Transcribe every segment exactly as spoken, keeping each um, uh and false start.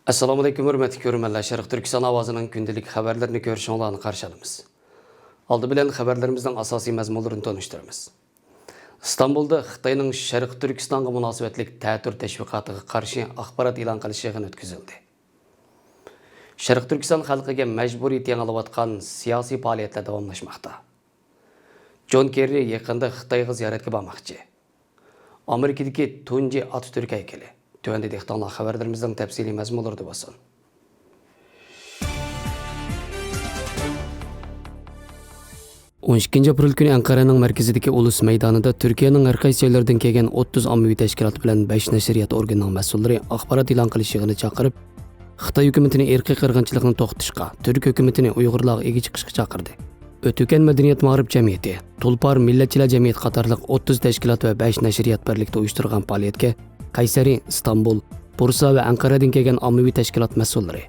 ئەسسالامۇئەلەيكۇم، ھۆرمەتلىك كۆرۈرمەنلەر. شەرقىي تۈركىستان ئاۋازىنىڭ كۈندىلىك خەۋەرلىرىنى كۆرۈشۈڭلارنى قارشى ئالىمىز. ئالدى بىلەن خەۋەرلىرىمىزنىڭ ئاساسىي مەزمۇنلىرىنى تونۇشتۇرىمىز. ئىستانبۇلدا خىتاينىڭ شەرقىي تۈركىستانغا مۇناسىۋەتلىك تەتۈر تەشۋىقاتىغا قارشى ئاخبارات ئېلان قىلىش يىغىنى ئۆتكۈزۈلدى. شەرقىي تۈركىستان خەلقىگە مەجبۇرىي تېڭىلىۋاتقان سىياسىي پائالىيەتلەر داۋاملاشماقتا. جون كېررى يېقىندا خىتايغا زىيارەتكە بارماقچى. ئامېرىكىدىكى تۇنجى ئاتاتۈرك ھەيكىلى. تۆۋەندە دىققىتىڭلار خەۋەرلىرىمىزنىڭ تەپسىلىي مەزمۇنلىرىدا بولسۇن. ئون ئىككىنچى ئاپرېل كۈنى ئەنقەرەنىڭ مەركىزىدىكى ئۇلۇس مەيدانىدا تۈركىيەنىڭ ھەر قايسى جايلىرىدىن كەلگەن ئوتتۇز ئاممىۋى تەشكىلات بىلەن بەش نەشرىيات ئورگىنىنىڭ مەسئۇللىرى ئاخبارات ئېلان قىلىش يىغىنى چاقىرىپ، خىتاي ھۆكۈمىتىنى ئىرقىي قىرغىنچىلىقنى توختىتىشقا، تۈرك ھۆكۈمىتىنى ئۇيغۇرلارغا ئىگە چىقىشقا چاقىردى. ئۆتۈكەن مەدەنىيەت مائارىپ جەمئىيىتى، تۇلپار مىللەتچىلەر جەمئىيىتى قاتارلىق ئوتتۇز تەشكىلات ۋە بەش نەشرىيات بىرلىكتە ئۇيۇشتۇرغان پائالىيەتكە قەيسەرى، ئىستانبۇل، بۇرسا ۋە ئەنقەرەدىن كەلگەن ئاممىۋى تەشكىلات مەسئۇللىرى،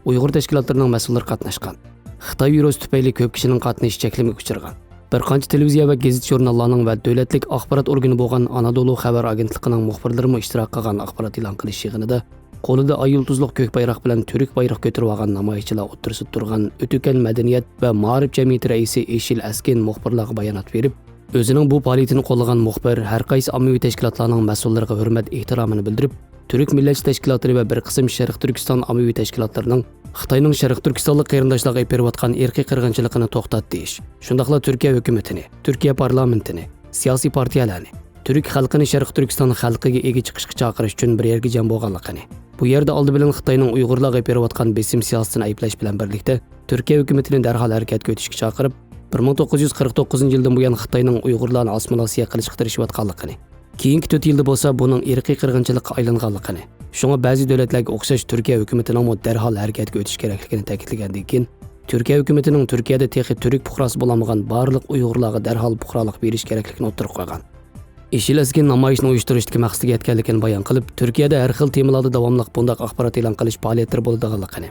ئۇيغۇر تەشكىلاتلىرىنىڭ مەسئۇللىرى قاتناشقان. خىتاي ۋىرۇسى تۈپەيلى كۆپ كىشىنىڭ قاتنىشىشى چەكلىمىگە ئۇچرىغان. بىر قانچە تېلېۋىزىيە ۋە گېزىت-ژۇرناللارنىڭ ۋە دۆلەتلىك ئاخبارات ئورگىنى بولغان ئانادولۇ خەۋەر ئاگېنتلىقىنىڭ مۇخبىرلىرىمۇ ئىشتىراك قىلغان ئاخبارات ئېلان قىلىش يىغىنىدا قولىدا ئاي يۇلتۇزلۇق كۆك بايراق بىلەن تۈرك بايرىقى كۆتۈرۈۋالغان نامايىشچىلار ئوتتۇرىسىدا تۇرغان ئۆتۈكەن مەدەنىيەت ۋە مائارىپ جەمئىيىتى رەئىسى ئېشىل ئەسكىن مۇخبىرلارغا بايانات بېرىپ، ئۆزىنىڭ بۇ پائالىيىتىنى قوللىغان مۇخبىر ھەر قايسى ئاممىۋى تەشكىلاتلارنىڭ مەسئۇللىرىغا ھۆرمەت ئېھتىرامىنى بىلدۈرۈپ، تۈرك مىللەتچى تەشكىلاتلىرى ۋە بىر قىسىم شەرقىي تۈركىستان ئاممىۋى تەشكىلاتلىرىنىڭ خىتاينىڭ شەرقىي تۈركىستانلىق قېرىنداشلارغا ئېلىپ بېرىۋاتقان ئىرقىي قىرغىنچىلىقىنى توختات دېيىش، شۇنداقلا تۈركىيە ھۆكۈمىتىنى، تۈركىيە پارلامېنتىنى، سىياسىي پارتىيەلەرنى، تۈرك خەلقىنى شەرقىي تۈركىستان خەلقىگە ئىگە چىقىشقا چاقىرىش ئۈچۈن بىر يەرگە جەم بولغانلىقىنى، بۇ يەردە ئالدى بىلەن خىتاينىڭ ئۇيغۇرلارغا ئېلىپ بېرىۋاتقان بېسىم سىياسىتىنى ئەيىبلەش بىلەن بىرلىكتە، تۈركىيە ھۆكۈمىتىنى دەرھال ھەرىكەتكە ئۆتۈشكە چاقىرىپ، بىر مىڭ توققۇز يۈز قىرىق توققۇزىنچى يىلدىن بۇيان خىتاينىڭ ئۇيغۇرلارنى ئاسسىمىلياتسىيە قىلىشقا تىرىشىۋاتقانلىقىنى، كېيىنكى تۆت يىلدا بولسا بۇنىڭ ئىرقىي قىرغىنچىلىققا ئايلانغانلىقىنى، شۇڭا بەزى دۆلەتلەرگە ئوخشاش تۈركىيە ھۆكۈمىتىنىڭمۇ دەرھال ھەرىكەتكە ئۆتۈش كېرەكلىكىنى تەكىتلىگەندىن كېيىن، تۈركىيە ھۆكۈمىتىنىڭ تۈركىيەدە تېخى تۈرك پۇقراسى بولالمىغان بارلىق ئۇيغۇرلارغا دەرھال پۇقرالىق بېرىش كېرەكلىكىنى ئوتتۇرىغا قويغان. ئېشىل ئەسكىن نامايىشنى ئۇيۇشتۇرۇشتىكى مەقسىتىگە يەتكەنلىكىنى بايان قىلىپ، تۈركىيەدە ھەر خىل تېمىلاردا داۋاملىق بۇنداق ئاخبارات ئېلان قىلىش پائالىيەتلىرى بولىدىغانلىقىنى،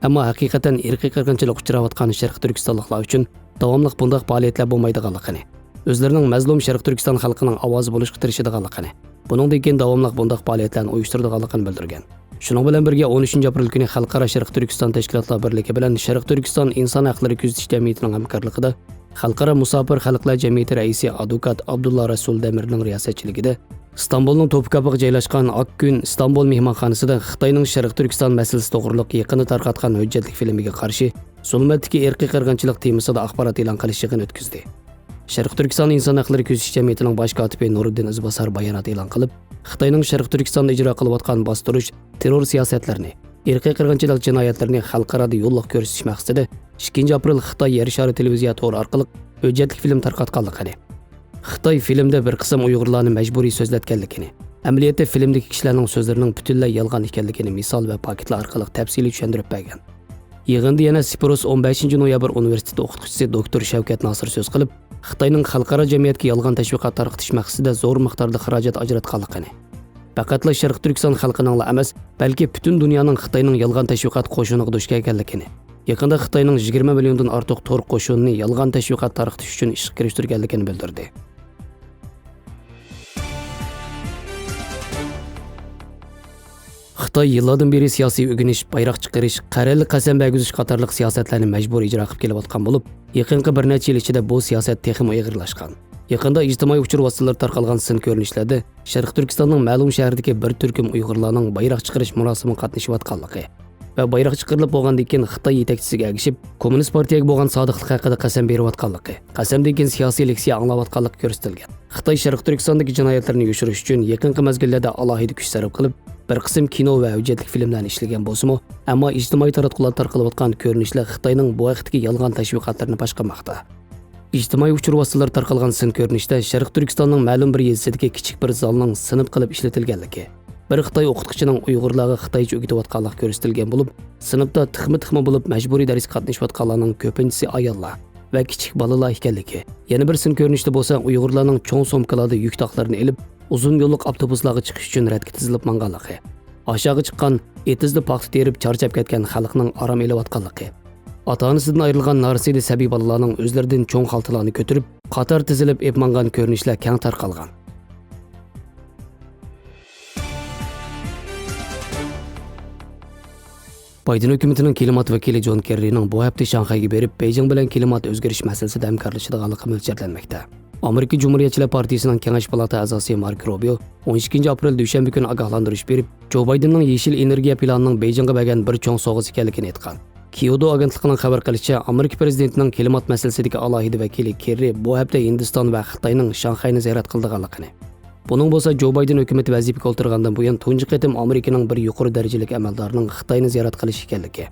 ئەمما ھەقىقەتەن ئىرقىي قىرغىنچىلىققا ئۇچراۋاتقان شەرقىي تۈركىستانلىقلار ئۈچۈن داۋاملىق بۇنداق پائالىيەتلەر بولمايدىغانلىقىنى، ئۆزلىرىنىڭ مەزلۇم شەرقىي تۈركىستان خەلقىنىڭ ئاۋازى بولۇشقا تىرىشىدىغانلىقىنى، بۇنىڭدىن كېيىن داۋاملىق بۇنداق پائالىيەتلەرنى ئۇيۇشتۇرىدىغانلىقىنى بىلدۈرگەن. شۇنىڭ بىلەن بىرگە، ئون ئۈچىنچى ئاپرېل كۈنى خەلقئارا شەرقىي تۈركىستان تەشكىلاتلار بىرلىكى بىلەن شەرقىي تۈركىستان ئىنسان ھەقلىرى كۆزىتىش جەمئىيىتىنىڭ ھەمكارلىقىدا خەلقئارا مۇساپىر خەلقلەر جەمئىيىتى رەئىسى ئادۋوكات ئابدۇللا رەسۇل دەمىرنىڭ رىياسەتچىلىكىدە ئىستانبۇلنىڭ توپكاپىغا جايلاشقان ئاق كۈن ئىستانبۇل مېھمانخانىسىدا خىتاينىڭ شەرقىي تۈركىستان مەسىلىسى توغرۇلۇق يېقىندا تارقاتقان ھۆججەتلىك فىلىمىگە قارشى زۇلمەتتىكى ئىرقىي قىرغىنچىلىق تېمىسىدا ئاخبارات ئېلان قىلىش يىغىنى ئۆتكۈزدى. شەرقىي تۈركىستان ئىنسان ھەقلىرى كۆزىتىش جەمئىيىتىنىڭ باش كاتىپى نۇرىدىن ئىزباسار بايانات ئېلان قىلىپ، خىتاينىڭ شەرقىي تۈركىستاندا ئىجرا قىلىۋاتقان باستۇرۇش، تېررور سىياسەتلىرىنى، ئىرقىي قىرغىنچىلىق جىنايەتلىرىنى خەلقئارادا يوللۇق كۆرسىتىش مەقسىتىدە ئىككىنچى ئاپرېل خىتاي يەر شارى تېلېۋىزىيە تورى ئارقىلىق ھۆججەتلىك فىلىم تارقاتقانلىقىنى، خىتاي فىلىمدە بىر قىسىم ئۇيغۇرلارنى مەجبۇرىي سۆزلەتكەنلىكىنى، ئەمەلىيەتتە فىلىمدىكى كىشىلەرنىڭ سۆزلىرىنىڭ پۈتۈنلەي يالغان ئىكەنلىكىنى مىسال ۋە پاكىتلار ئارقىلىق تەپسىلىي چۈشەندۈرۈپ بەرگەن. يىغىندا يەنە سىپروس ئون بەشىنچى نويابىر ئۇنىۋېرسىتېتى ئوقۇتقۇچىسى دوكتور شەۋكەت ناسىر سۆز قىلىپ، خىتاينىڭ خەلقئارا جەمئىيەتكە يالغان تەشۋىقات تارقىتىش مەقسىتىدە زور مىقداردا خىراجەت ئاجراتقانلىقىنى، پەقەتلا شەرقىي تۈركىستان خەلقىنىڭلا ئەمەس، بەلكى پۈتۈن دۇنيانىڭ خىتاينىڭ يالغان تەشۋىقات قوشۇنىغا دۇچ كەلگەنلىكىنى، يېقىندا خىتاينىڭ يىگىرمە مىليوندىن ئارتۇق تور قوشۇنىنى يالغان تەشۋىقات تارقىتىش ئۈچۈن ئىشقا كىرىشتۈرگەنلىكىنى بىلدۈردى. خىتاي يىللاردىن بېرى سىياسىي ئۆگىنىش، بايراق چىقىرىش، قەرەللىك قەسەم بەرگۈزۈش قاتارلىق سىياسەتلەرنى مەجبۇرىي ئىجرا قىلىپ كېلىۋاتقان بولۇپ، يېقىنقى بىر نەچچە يىل ئىچىدە بۇ سىياسەت تېخىمۇ ئېغىرلاشقان. يېقىندا ئىجتىمائىي ئۇچۇر ۋاسىتىلىرىدا تارقالغان سىن كۆرۈنۈشلەردە شەرقىي تۈركىستاننىڭ مەلۇم شەھىرىدىكى بىر تۈركۈم ئۇيغۇرلارنىڭ بايراق چىقىرىش مۇراسىمىغا قاتنىشىۋاتقانلىقى ۋە بايراق چىقىرىلىپ بولغاندىن كېيىن خىتاي يېتەكچىسىگە ئەگىشىپ، كوممۇنىست پارتىيەگە بولغان سادىقلىق ھەققىدە قەسەم بېرىۋاتقانلىقى، قەسەمدىن كېيىن سىياسىي لېكسىيە ئاڭلاۋاتقانلىقى كۆرسىتىلگەن. خىتاي شەرقىي تۈركىستاندىكى جىنايەتلىرىنى يوشۇرۇش ئۈچۈن يېقىنقى مەزگىللەردە ئالاھىدە كۈچ سەرپ قىلىپ، بىر قىسىم كىنو ۋە ھۆججەتلىك فىلىملەرنى ئىشلىگەن بولسىمۇ، ئەمما ئىجتىمائىي تاراتقۇلاردا تارقىلىۋاتقان كۆرۈنۈشلەر خىتاينىڭ بۇ ھەقتىكى يالغان تەشۋىقاتلىرىنى پاش قىلماقتا. ئىجتىمائىي ئۇچۇر ۋاسىتىلىرىدا تارقالغان سىن كۆرۈنۈشتە شەرقىي تۈركىستاننىڭ مەلۇم بىر يېزىسىدىكى كىچىك بىر زالنىڭ سىنىپ قىلىپ ئىشلىتىلگەنلىكى، بىر خىتاي ئوقۇتقۇچىنىڭ ئۇيغۇرلارغا خىتايچە ئۆگىتىۋاتقانلىقى كۆرسىتىلگەن بولۇپ، سىنىپتا تىخما-تىخما بولۇپ مەجبۇرىي دەرسكە قاتنىشىۋاتقانلارنىڭ كۆپىنچىسى ئاياللار ۋە كىچىك بالىلار ئىكەنلىكى، يەنە بىر سىن كۆرۈنۈشتە بولسا ئۇيغۇرلارنىڭ چوڭ سومكىلاردا يۈك تاقلىرىنى ئېلىپ، ئۇزۇن يوللۇق ئاپتوبۇسلارغا چىقىش ئۈچۈن رەتكە تىزىلىپ ماڭغانلىقى، ئاشاغا چىققان، ئېتىزدا پاختا تېرىپ چارچاپ كەتكەن خەلقنىڭ ئارام ئېلىۋاتقانلىقى، ئاتا-ئانىسىدىن ئايرىلغان نارسىدە سەبىي بالىلارنىڭ ئۆزلىرىدىن چوڭ خالتىلارنى كۆتۈرۈپ، قاتار تىزىلىپ ئېلىپ ماڭغان كۆرۈنۈشلەر كەڭ تارقالغان. بايدېن ھۆكۈمىتىنىڭ كىلىمات ۋەكىلى جون كېررىنىڭ بۇ ھەپتە شاڭخەيگە بېرىپ، بېيجىڭ بىلەن كىلىمات ئۆزگىرىش مەسىلىسىدە ھەمكارلىشىدىغانلىقى مۆلچەرلەنمەكتە. ئامېرىكا جۇمھۇرىيەتچىلەر پارتىيىسىنىڭ كېڭەش پالاتا ئەزاسى ماركو روبىيو ئون ئىككىنچى ئاپرېل دۈشەنبە كۈنى ئاگاھلاندۇرۇش بېرىپ، جو بايدېننىڭ يېشىل ئېنېرگىيە پىلانىنىڭ بېيجىڭغا بەرگەن بىر چوڭ سوۋغىسى ئىكەنلىكىنى ئېيتقان. كيودو ئاگېنتلىقىنىڭ خەۋەر قىلىشىچە، ئامېرىكا پىرېزىدېنتىنىڭ كىلىمات مەسىلىسىدىكى ئالاھىدە ۋەكىلى كېررى بۇ ھەپتە ھىندىستان ۋە خىتاينىڭ شاڭخەينى زىيارەت قىلىدىغانلىقىنى، بۇنىڭ بولسا جو بايدېن ھۆكۈمىتى ۋەزىپىگە ئولتۇرغاندىن بۇيان تۇنجى قېتىم ئامېرىكىنىڭ بىر يۇقىرى دەرىجىلىك ئەمەلدارىنىڭ خىتاينى زىيارەت قىلىشى ئىكەنلىكى،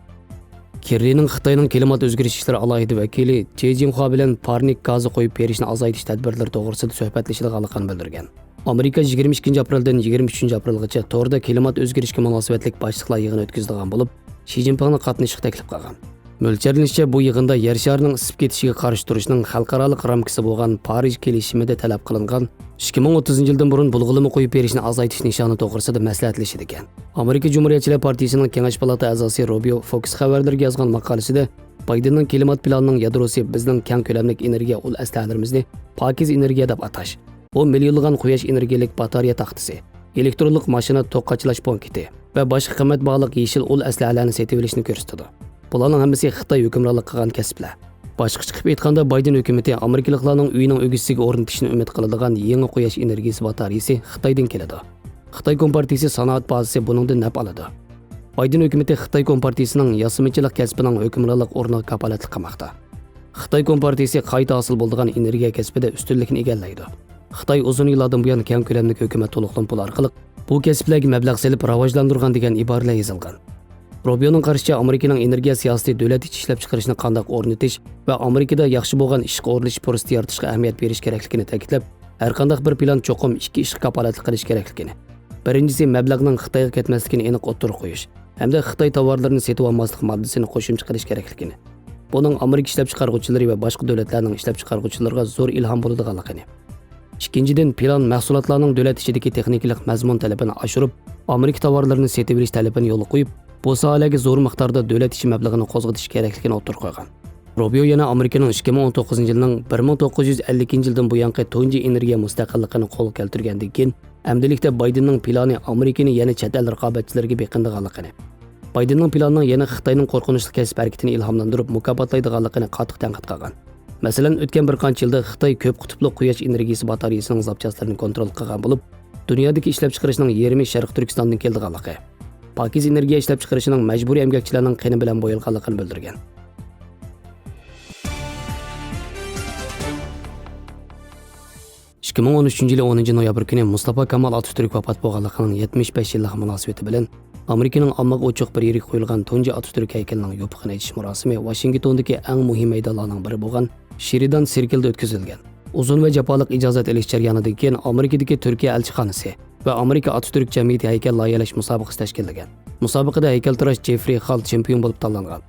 كېررىنىڭ خىتاينىڭ كىلىمات ئۆزگىرىش ئىشلىرى ئالاھىدە ۋەكىلى جې جىنخۇا بىلەن پارنىك گازى قويۇپ بېرىشنى ئازايتىش تەدبىرلىرى توغرىسىدا سۆھبەتلىشىدىغانلىقىنى بىلدۈرگەن. ئامېرىكا يىگىرمە ئىككىنچى ئاپرېلدىن يىگىرمە ئۈچىنچى ئاپرېلغىچە توردا كىلىمات ئۆزگىرىشكە مۇناسىۋەتلىك باشلىقلار يىغىنى ئۆتكۈزىدىغان بولۇپ، شى جىنپىڭنى قاتنىشىشقا تەكلىپ قىلغان. مۆلچەرلىنىشىچە، بۇ يىغىندا يەر شارىنىڭ ئىسسىپ كېتىشىگە قارشى تۇرۇشنىڭ خەلقئارالىق رامكىسى بولغان پارىژ كېلىشىمىدە تەلەپ قىلىنغان ئىككى مىڭ ئوتتۇزىنچى يىلدىن بۇرۇن بۇلغىنىمۇ قويۇپ بېرىشنى ئازايتىش نىشانى توغرىسىدا مەسلىھەتلىشىدىكەن. ئامېرىكا جۇمھۇرىيەتچىلەر پارتىيىسىنىڭ كېڭەش پالاتا ئەزاسى روبىيو فوكس خەۋەرلىرىگە يازغان ماقالىسىدە، بايدېننىڭ كىلىمات پىلانىنىڭ يادروسى بىزنىڭ كەڭ كۆلەملىك ئېنېرگىيە ئۇل ئەسلىھەلىرىمىزنى پاكىز ئېنېرگىيە دەپ ئاتاش، بۇ مىليونلىغان قۇياش ئېنېرگىيەلىك باتارېيە تاختىسى، ئېلېكترونلۇق ماشىنا توك قاچىلاش پونكىتى ۋە باشقا قىممەت باھالىق يېشىل ئۇل ئەسلىھەلەرنى سېتىۋېلىشنى كۆرسىتىدۇ. بۇلارنىڭ ھەممىسى خىتاي ھۆكۈمرانلىق قىلغان كەسىپلەر. باشقىچە قىلىپ ئېيتقاندا، بايدېن ھۆكۈمىتى ئامېرىكىلىقلارنىڭ ئۆيىنىڭ ئۆگزىسىگە ئورنىتىشنى ئۈمىد قىلىدىغان يېڭى قۇياش ئېنېرگىيىسى باتارېيىسى خىتايدىن كېلىدۇ. خىتاي كومپارتىيىسى سانائەت بازىسى بۇنىڭدىن نەپ ئالىدۇ. بايدېن ھۆكۈمىتى خىتاي كومپارتىيىسىنىڭ ياسىمىچىلىق كەسپىنىڭ ھۆكۈمرانلىق ئورنىغا كاپالەتلىك قىلماقتا. خىتاي كومپارتىيىسى قايتا ھاسىل بولىدىغان ئېنېرگىيە كەسپىدە ئۈستۈنلۈكنى ئىگىلەيدۇ. خىتاي ئۇزۇن يىللاردىن بۇيان كەڭ كۆلەملىك ھۆكۈمەت تولۇقلىما پۇلى ئارقىلىق بۇ كەسىپلەرگە مەبلەغ سېلىپ راۋاجلاندۇرغان، دېگەن ئىبارىلەر يېزىلغان. روبىيونىڭ قارىشىچە، ئامېرىكىنىڭ ئېنېرگىيە سىياسىتى دۆلەت ئىچى ئىشلەپچىقىرىشنى قانداق ئورنىتىش ۋە ئامېرىكىدا ياخشى بولغان ئىشقا ئورۇنلىشىش پۇرسىتى يارىتىشقا ئەھمىيەت بېرىش كېرەكلىكىنى تەكىتلەپ، ھەرقانداق بىر پىلان چوقۇم ئىككى ئىشقا كاپالەتلىك قىلىش كېرەكلىكىنى، بىرىنچىسى، مەبلەغنىڭ خىتايغا كەتمەسلىكىنى ئېنىق ئوتتۇرىغا قويۇش ھەمدە خىتاي تاۋارلىرىنى سېتىۋالماسلىق ماددىسىنى قوشۇمچە قىلىش كېرەكلىكىنى، بۇنىڭ ئامېرىكا ئىشلەپچىقارغۇچىلىرى ۋە باشقا دۆلەتلەرنىڭ ئىشلەپچىقارغۇچىلىرىغا زور ئىلھام بولىدىغانلىقىنى، ئىككىنچىدىن، پىلان مەھسۇلاتلارنىڭ دۆلەت ئىچىدىكى تېخنىكىلىق مەزمۇن تەلىپىنى ئاشۇرۇپ، ئامېرىكا تاۋارلىرىنى سېتىۋېلىش تەلىپىنى يولغا قويۇپ، بۇ ساھەلەرگە زور مىقداردا دۆلەت ئىچى مەبلىغىنى قوزغىتىش كېرەكلىكىنى ئوتتۇرىغا قويغان. روبىيو يەنە ئامېرىكىنىڭ ئىككى مىڭ ئون توققۇزىنچى يىلنىڭ بىر مىڭ توققۇز يۈز ئەللىكىنچى يىلدىن بۇيانقى تۇنجى ئېنېرگىيە مۇستەقىللىقىنى قولغا كەلتۈرگەندىن كېيىن، ئەمدىلىكتە بايدېننىڭ پىلانى ئامېرىكىنى يەنە چەت ئەل رىقابەتچىلىرىگە بېقىنىدىغانلىقىنى، بايدېننىڭ پىلانىنىڭ يەنە خىتاينىڭ قورقۇنچلۇق كەسىپ ھەرىكىتىنى ئىلھاملاندۇرۇپ، مۇكاپاتلايدىغانلىقىنى قاتتىق تەنقىد قىلغان. مەسىلەن، ئۆتكەن بىر قانچە يىلدا خىتاي كۆپ قۇتۇپلۇق قۇياش ئېنېرگىيىسى باتارېيىسىنىڭ زاپچاسلىرىنى كونترول قىلغان بولۇپ، دۇنيادىكى ئىشلەپچىقىرىشنىڭ يېرىمى شەرقىي تۈركىستاندىن كېلىدىغانلىقى، پاكىز ئېنېرگىيە ئىشلەپچىقىرىشىنىڭ مەجبۇرىي ئەمگەكچىلەرنىڭ قېنى بىلەن بويالغانلىقىنى بىلدۈرگەن. ئىككى مىڭ ئون ئۈچىنچى يىلى ئونىنچى نويابىر كۈنى مۇستاپا كامال ئاتاتۈرك ۋاپات بولغانلىقىنىڭ يەتمىش بەش يىللىق مۇناسىۋىتى بىلەن ئامېرىكىنىڭ ئاممىغا ئوچۇق بىر يېرىگە قويۇلغان تۇنجى ئاتاتۈرك ھەيكىلىنىڭ يوپۇقىنى ئېچىش مۇراسىمى ۋاشىنگتوندىكى ئەڭ مۇھىم مەيدانلارنىڭ بىرى بولغان شېرىدان سىركلدا ئۆتكۈزۈلگەن. ئۇزۇن ۋە جاپالىق ئىجازەت ئېلىش جەريانىدىن كېيىن ئامېرىكىدىكى تۈركىيە ئەلچىخانىسى ۋە ئامېرىكا ئاتاتۈرك جەمئىيىتى ھەيكەل لايىھەلەش مۇسابىقىسى تەشكىللىگەن. مۇسابىقىدە ھەيكەلتىراش جېفرىي خال چېمپىيون بولۇپ تاللانغان.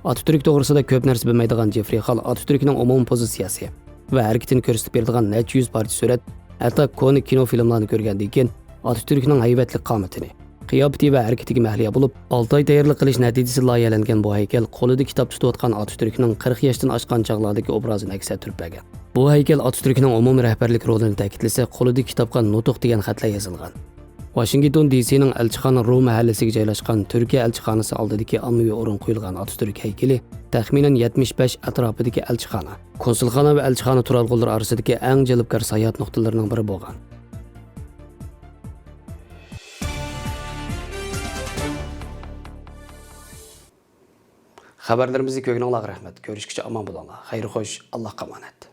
ئاتاتۈرك توغرىسىدا كۆپ نەرسە بىلمەيدىغان جېفرىي خال ئاتاتۈركنىڭ ئومۇمىي پوزىتسىيەسى ۋە ھەرىكىتىنى كۆرسىتىپ بېرىدىغان نەچچە يۈز پارچە سۈرەت، ھەتتا كونا كىنو فىلىملارنى كۆرگەندىن كېيىن، ئاتاتۈركنىڭ ھەيۋەتلىك قامىتىنى، قىياپىتى ۋە ھەرىكىتىگە مەھلىيا بولۇپ، ئالتە ئاي تەييارلىق قىلىش نەتىجىسىدە لايىھەلەنگەن بۇ ھەيكەل قولىدا كىتاب تۇتۇۋاتقان ئاتاتۈركنىڭ قىرىق ياشتىن ئاشقان چاغلاردىكى ئوبرازىنى ئەكس ئەتتۈرۈپ بەرگەن. بۇ ھەيكەل ئاتاتۈركنىڭ ئومۇمىي رەھبەرلىك رولىنى تەكىتلىسە، قولىدىكى كىتابقا نۇتۇق دېگەن خەتلەر يېزىلغان. ۋاشىنگتون دى سىنىڭ ئەلچىخانا رو مەھەللىسىگە جايلاشقان تۈركىيە ئەلچىخانىسى ئالدىدىكى ئاممىۋى ئورۇن قويۇلغان ئاتاتۈرك ھەيكىلى تەخمىنەن يەتمىش بەش ئەتراپىدىكى ئەلچىخانا، كونسۇلخانا ۋە ئەلچىخانا تۇرالغۇلىرى ئارىسىدىكى ئەڭ جەلپكار ساياھەت نۇقتىلىرىنىڭ بىرى بولغان. خەۋەرلىرىمىزنى كۆرگىنىڭلارغا رەھمەت. كۆرۈشكىچە ئامان بولۇڭلار. خەير خوش، ئاللاھقا ئامانەت.